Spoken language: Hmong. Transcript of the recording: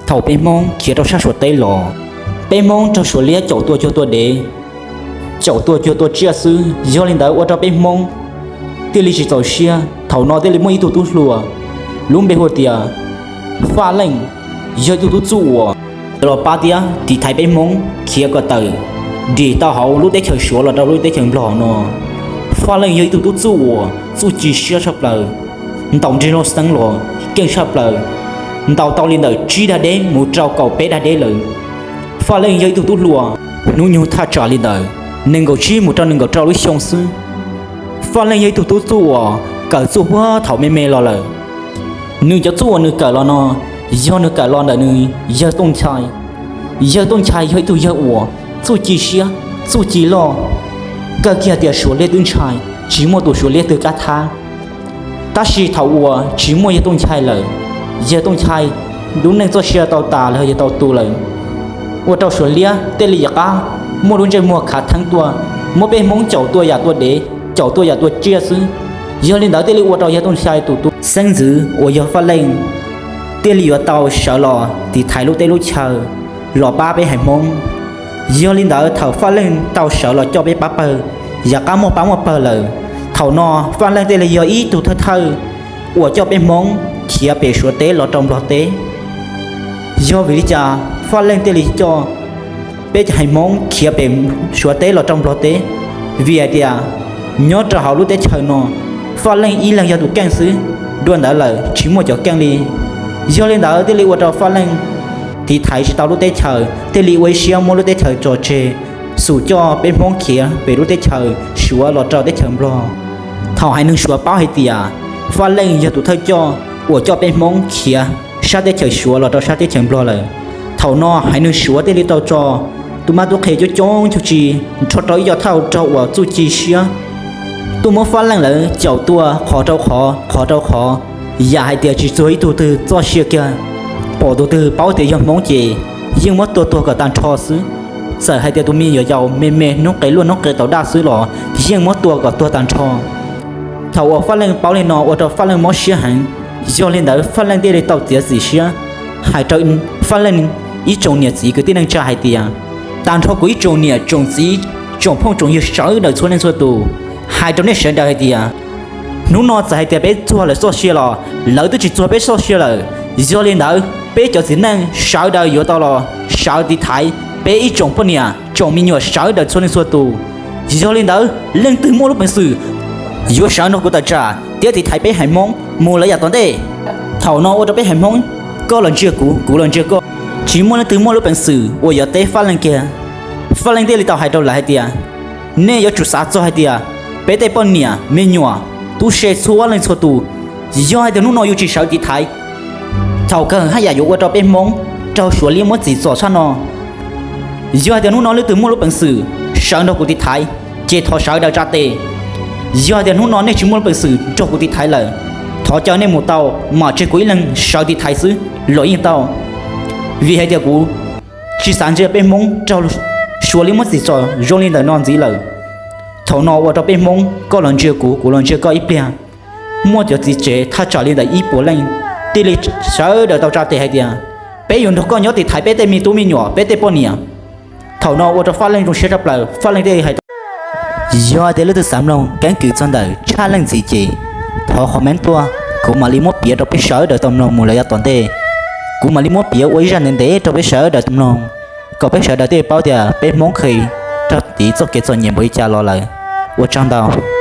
Thaum peb Hmoob khiav rau sab Suav teb los, peb Hmoob raug Suav liab caum tua cuag tua dev, caum tua cuag tua tsiaj xwb. Yog li ntawd ua rau peb Hmoob thiaj li tsis txaus siab. Thaum no thiaj li muaj ib tug tub hluas lub npe hu tias Faj Leej, yog ib tug tub txuj uas los pab thiab tiv thaiv peb Hmoob khiav kom tawm dim tau hauv lub teb chaws Suav los rau lub teb chaws Nplog no. Faj Leej yog ib tug tub txuj uas txuj ci siab tshaj plaws, ntaus nrig loj xeeb los keej tshaj plaws, ntaus tau li ntawm tsib dag deb mus rau kaum peb dag deb lawm. Faj Leej yog ib tug tub hluas hnub nyoog thaj tsam li ntawm nees nkaum tsib mus rau nees nkaum rau lub xyoo xwb. Faj Leej yog ib tug tub txuj uas kawm txuj huab thaum me me los lawm. Nws cov txuj uas nws kawm los no yog nws kawm los ntawm nws yawg Tooj Nchai. Yawg Tooj Nchai yog ib tug yawg uas txuj ci siab, txuj ci loj, kawg kiag tias Suav liab twb ntshai, tsis muaj tus Suav liab twg kam thab. Tab sis thaum uas tsis muaj yawg Tooj Nchai lawm, yawg Tooj Nchai lub neej txoj sia tau tas los yog tau tu lawm, ua rau Suav liab thiaj li yuav qab muaj lub ntsej muag khav theeb tuaj, muab peb Hmoob caum tua yam tua dev, caum tua yam tua tsiaj xwb. Yog li ntawd thiaj li ua rau yawg Tooj Nchai tus tub xeeb ntxwv uas yog Faj Leej thiaj li yuav tau sawv los tiv thaiv lub teb lub chaw, los pab peb haiv Hmoob. Yog li ntawd thaum Faj Leej tau sawv los coj peb pab pawg, yam qab muaj pab muaj pawg lawm, thaum no Faj Leej thiaj li yog ib tug thawj thawj uas coj peb Hmoob khiav pem Suav teb los rau Nplog teb. Yog vim li cas Faj Leej thiaj li coj peb cov haiv Hmoob khiav pem Suav teb los rau Nplog teb? Vim hais tias nyob rau hauv lub teb chaws no, Faj Leej ib leeg yog tus keej xwb, dua ntawd lawm tsis muaj cov keej li. Yog li ntawd thiaj li ua rau Faj Leej tiv thaiv tsis tau lub teb chaws, thiaj li ua ib siab muab lub teb chaws tso tseg, xum coj peb Hmoob khiav pem lub teb chaws Suav los rau teb chaws Nplog. Thaum haiv neeg Suav paub hais tias Faj Leej yog tus thawj coj uas coj peb Hmoob khiav sab teb chaws Suav los rau sab teb chaws Nplog lawm, thaum no haiv neeg Suav thiaj li tau tso tus mab tub qhe coob coob cuj tsi nrho rau ib co thawj rog uas txuj ci siab tuaj muab Faj Leej lawv caum tua qhov rau qhov, qhov rau qhov, yam hais tias tsis txuag ib tug twg txoj sia kiag. Pom tus twg paub tias yog Hmoob ces yeej muab tua tuag kom tag nrho xwb. Txawm hais tias tus me nyuam yaus me me hnub qes luaj hnub qes taus daj xwb los yeej muab tua kom tuag tag nrho. Thaum uas Faj Leej paub li no ua rau Faj Leej mob siab heev, yog li ntawd Faj Leej thiaj li tau txiav txim siab hais rau Faj Leej ib tsoom niam txiv kwv tij neej tsa hais tias, tag nrho kuv ib tsoom niam tsoom txiv, tsoom phooj tsoom ywg sawv daws txhua leej txhua tus, hais rau nej sawv daws hais tias, hnub no txawm hais tias peb txuag lawv txoj sia los lawv twb tsis txuag peb txoj sia lawm. Yog li ntawd peb cov txiv neej sawv daws yuav tau los sawv tiv thaiv peb ib tsoom poj niam tsoom me nyuam sawv daws txhua leej txhua tus. Yog li ntawd leej twg muaj lub peev xwm yuav sawv nrog kuv tawm tsam thiab tiv thaiv peb haiv Hmoob mus lawm yav tom ntej. Thaum no ua rau peb haiv Hmoob, koj los ntsia kuv, kuv los ntsia koj, tsis muaj leej twg muaj lub peev xwm uas yuav teb Faj Leej kiag. Faj Leej thiaj li tau hais rau lawv hais tias, nej yuav tsum xav txog hais tias peb tej poj niam me nyuam, tub se txhua leej txhua tus, yog hais tias hnub no yus tsis sawv tiv thaiv, thaum kawg haj yam yuav ua rau peb Hmoob raug Suav liab muab txim txom tshaj no. Yog hais tias hnub no leej twg muaj lub peev xwm sawv nrog kuv tiv thaiv, ces thov sawv daws tsa tes. Yog hais tias hnub no nej tsis muaj lub peev xwm nrog kuv tiv thaiv lawm, thov caw nej mus tau, mam tseg kuv ib leeg sawv tiv thaiv xwb los yeej tau. Vim hais tias kuv tsis xav ntsia peb Hmoob raug Suav liab muab txim txom zoo li ntawm no ntxiv lawm. Thaum no ua rau peb Hmoob koj los ntsia kuv, kuv los ntsia koj ib pliag, muaj cov txiv tsev thaj tsam li ntawm ib puas leej thiaj li sawv daws tau tsa tes hais tias, peb yuav nrog koj nyob tiv thaiv peb tej me tub me nyuam, peb tej poj niam. Thaum no ua rau Faj Leej zoo siab tshaj plaws, Faj Leej thiaj li hais tias, yog tias leej twg xav mloog keeb kwm txog ntawm Tshaj Leej Ntxiv ces thov comment tuaj, kuv mam li muab piav rau peb sawv daws tau mloog mus lawm yav tom ntej. Kuv mam li muab piav ua ib zaj ntev ntev rau peb sawv daws tau mloog, kom peb sawv daws thiaj paub tias peb Hmoob kheev raug tiv txoj kev txom nyem npaum li cas los lawm. Ua tsaug ntau.